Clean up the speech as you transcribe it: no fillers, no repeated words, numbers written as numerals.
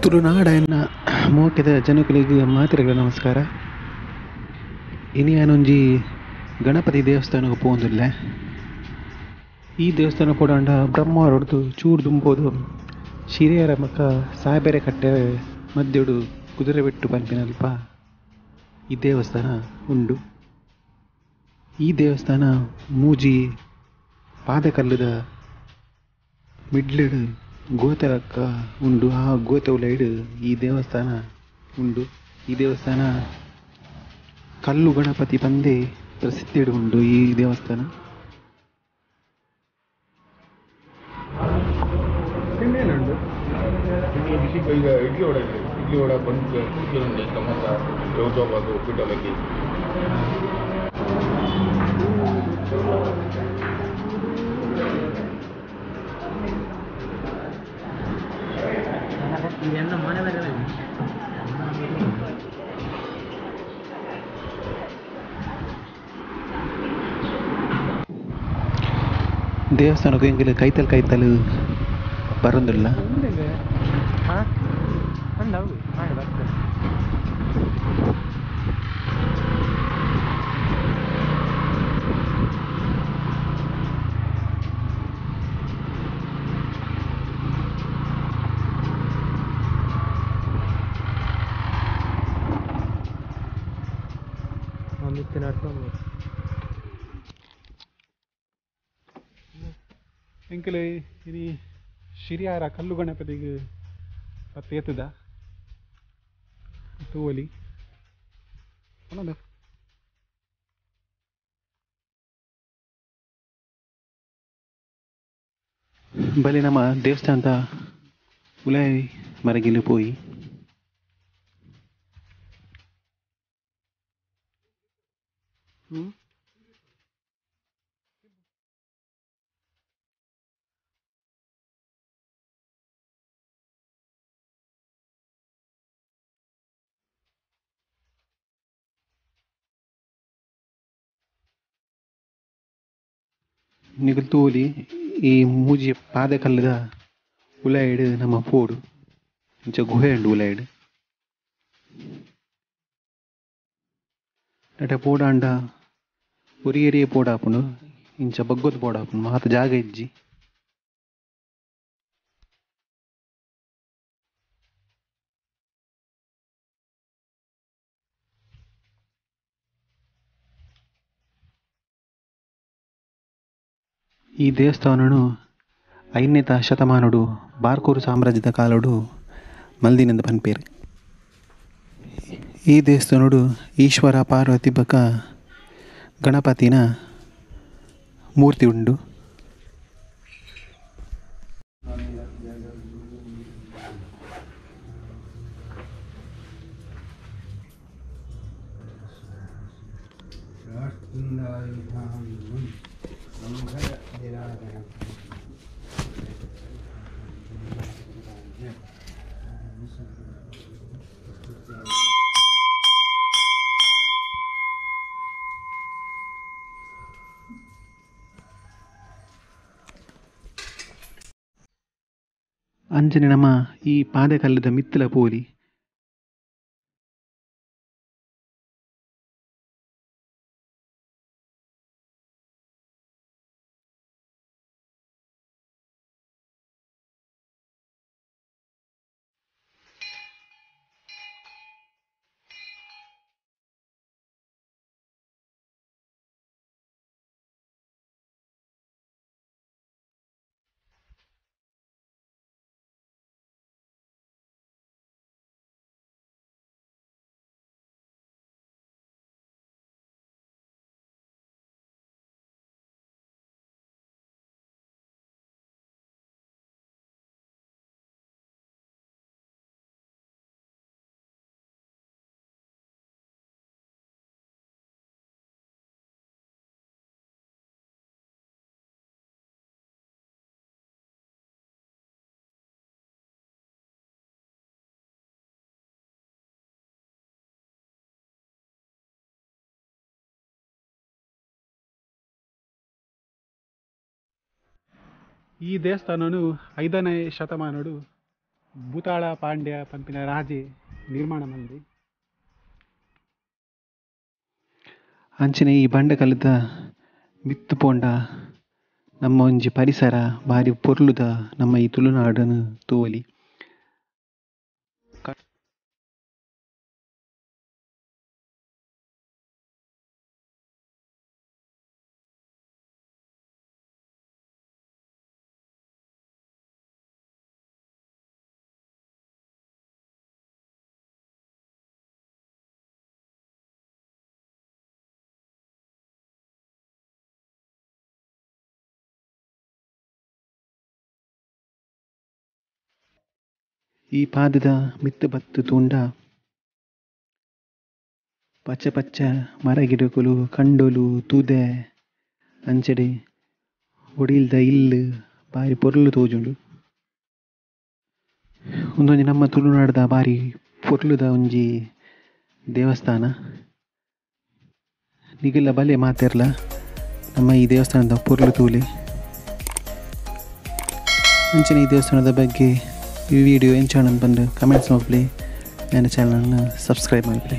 ತುಳುನಾಡ ಎನ್ನ ಮೋಕೆದ ಜನಕುಲೆಗ್ ಮಾತೆರೆಗ್ಲ ನಮಸ್ಕಾರ. ಇನಿ ಯಾನೊಂಜಿ ಗಣಪತಿ ದೇವಸ್ಥಾನಗ್ ಪೋವೊಂದುಲ್ಲೆ. ಈ ದೇವಸ್ಥಾನ ಪೋಡಾಂಡ ಬ್ರಹ್ಮಾವರಡ್ದ್ ಚೂರು ದುಂಬುದು ಶಿರಿಯರ ಬೊಕ ಸಾಬೆರೆ ಕಟ್ಟೆ ಮಧ್ಯೊಡು ಕುದುರೆಬೆಟ್ಟು ಪನ್ಪಿನಲ್ಪ ಈ ದೇವಸ್ಥಾನ ಉಂಡು. ಈ ದೇವಸ್ಥಾನ ಮೂಜಿ ಪಾದೆಕಲ್ಲುದ ಮಿಡ್ಡ್ಲುಡು ಗೋತೆಲಕ ಉಂಡು. ಆ ಗೋತೆ ಉಲಾಯಿಡ್ ಈ ದೇವಸ್ಥಾನ ಉಂಡು. ಈ ದೇವಸ್ಥಾನ ಕಲ್ಲು ಗಣಪತಿ ಪಂದೆ ಪ್ರಸಿದ್ಧಿಡ್ ಉಂಡು ಈ ದೇವಸ್ಥಾನ. ತಿಂಡಿ ಏನುಂಡು? ತಿಂಡಿ ಬಿಸಿ ಈಗ ಇಡ್ಲಿ ವಡೆ ಇದೆ. ಇಡ್ಲಿ ವಡೆ ಬಂದ್ ಉದ್ದಿನುಂಡೆ ಸಮೋಸ ಚೌಚೌಬಾತು ಉಪ್ಪಿಟ್ಟು ಅವಲಕ್ಕಿ. ದೇವಸ್ಥಾನಗ್ ಎಂಕುಲು ಕೈತಲ್ ಕೈತಲ್ ಬರೊಂದುಲ್ಲ. ಎಂಕುಲು ಇನಿ ಶಿರಿಯಾರ ಕಲ್ಲು ಗಣಪತಿಗ್ ಪತ್ತ್ ಎತ್ತುದ ತೂವೊಲಿ. ಬಲೆ ನಮ ದೇವಸ್ಥಾನದ ಉಲಾಯಿ ಮರಗಿಲು ಪೋಯಿ. ನಿಕುಲು ತೂವೊಲಿ ಈ ಮೂಜಿ ಪಾದೆಕಲ್ಲುದ ಉಲಾಯಿಡ್ ನಮ ಪೋಡು ಇಂಚ ಗುಹೆ ಉಂಡು ಉಲಾಯಿಡ್. ನೆಟೆ ಪೋಡಾಂಡ ಒರಿಯರಿಯೇ ಪೋಡಾಪುಂಡು ಇಂಚ ಬಗ್ಗೊದ್ ಪೋಡಾಪುಂಡು ಮಾತ ಜಾಗ ಇಜ್ಜಿ. ಈ ದೇವಸ್ಥಾನನು ಐನೇತ ಶತಮಾನೊಡು ಬಾರ್ಕೂರು ಸಾಮ್ರಾಜ್ಯದ ಕಾಲೊಡು ಮಲ್ದಿನಂದ್ ಪನ್ಪೆರ್. ಈ ದೇವಸ್ಥಾನೊಡು ಈಶ್ವರ ಪಾರ್ವತಿ ಬೊಕ ಗಣಪತಿನ ಮೂರ್ತಿ ಉಂಡು. ಅಂಚನೆ ನಮ ಈ ಪಾದೆಕಲ್ಲುದ ಮಿತ್ತುಲ ಪೋಲಿ. ಈ ದೇವಸ್ಥಾನನು 5ನೇ ಶತಮಾನಡು ಭೂತಾಳ ಪಾಂಡ್ಯ ಪನ್ಪಿನ ರಾಜೆ ನಿರ್ಮಾಣ ಮಂದಿ. ಅಂಚನೆ ಈ ಬಂಡೆಕಲ್ಲುದ ಮಿತ್ತು ಪೋಂಡ ನಮ್ಮ ಒಂಜಿ ಪರಿಸರ ಬಾರಿ ಪೊರ್ಲುದ ನಮ್ಮ ಈ ತುಳುನಾಡನ್ನು ತೂವೊಲಿ. ಈ ಪಾದದ ಮಿತ್ತು ಬತ್ತು ತೂಂಡ ಪಚ್ಚೆ ಪಚ್ಚೆ ಮರ ಗಿಡಕುಲು ಕಂಡೊಲು ತುದೆ ಅಂಚನೆ ಒಡಿಲ್ದ ಇಲ್ಲ್ ಬಾರಿ ಪೊರ್ಲು ತೋಜುಂಡು. ಉಂದೊಂಜಿ ನಮ್ಮ ತುಳುನಾಡ್ದ ಬಾರಿ ಪೊರ್ಲುದ ಒಂಜಿ ದೇವಸ್ಥಾನ. ನಿಗಲ ಬಲೆ ಮಾತೆರ್ಲ ನಮ್ಮ ಈ ದೇವಸ್ಥಾನದ ಪೊರ್ಲು ತೂಲೆ. ಅಂಚನೆ ಈ ದೇವಸ್ಥಾನದ ಬಗ್ಗೆ ಈ ವಿಡಿಯೋ ಎಂಚ ಬಂದು ಕಮೆಂಟ್ಸ್ ಮಲ್ಪಲೆ, ನನ್ನ ಚಾನಲ್ನ ಸಬ್ಸ್ಕ್ರೈಬ್ ಮಲ್ಪಲೆ.